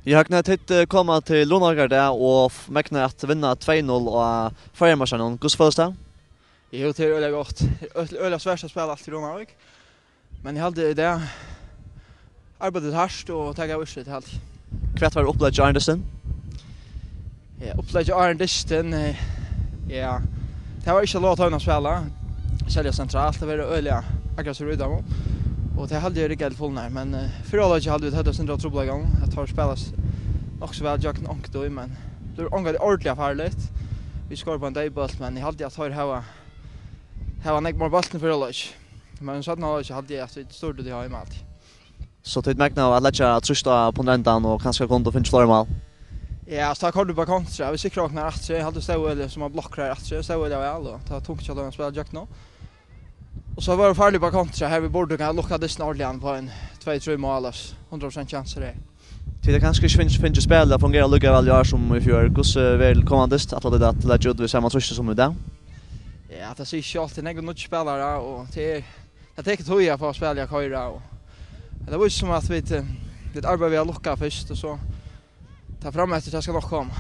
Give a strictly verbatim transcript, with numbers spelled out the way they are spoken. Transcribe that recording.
Eg havi knætt hitt, eh, koma til Runavíkar í dag og f-, megna at vinna tvey null á Føroyameistaranum. Hvussu følist tað? Jú, tað er øgiliga gott. Ø-, øgiliga svært at spæla alt í Runavík. Men eg haldi í dag arbeiddi hart og taka úrslit, haldi eg. Hvat var upplegg áðrenn dystin? Ja, upplegg áðrenn dystin, eh, ja. Tað var ikki at lova teimum at spæla. Serliga sentralt, tað var øgiliga aggressivt í teimum. Og tað haldi eg riggaði til fulnar, men, eh, fyrra hálvleiki haldi vit høvdu eitt sindur av trupulleikum, at teir spæla s-, nokk so væl gjøgnum onkuntíð, men tað er ongantíð ordiliga farligt. Vit skora upp á ein deyðbólt, men eg haldi at teir hava, hava nógv meir bóltin í fyrra hálvleiki. Men seinna hálvleiki haldi eg at vit stýrdu tað heima altíð. So tit megnaðu at leggja trýst á opponentan og kanska kundu fingið fleiri mál? Ja, so tá koyrdu upp á kontra, vit sikra okkum har aftur, eg haldi stóð øgiliga sum ein blokkur har aftur, stóð øgiliga væl, og tað var tungt hjá teimum at spæla gjøgnum. Og so vóru farlig upp á kontra, har vit burdu kanska lukkað dystin ordiliga inn á ein tvey, trý mál, altso, hundrað prosent sjansur her. Tit hava kanska ikki fingið, fingið spælið at fungera líka væl í ár sum í fjør. Hvussu verður til komandi dyst? Ætla tit at leggja út við sama trýsti sum í dag? Ja, tað sigur seg sjálvt, tað eru nógvir nýggir spælarar, og tað er, tað tekur tíð at fáa spælið at koyra, og tað vísir seg at vit, eh, vit arbeiða við at lukka fyrst, og so tað frameftir, tað skal nokk koma.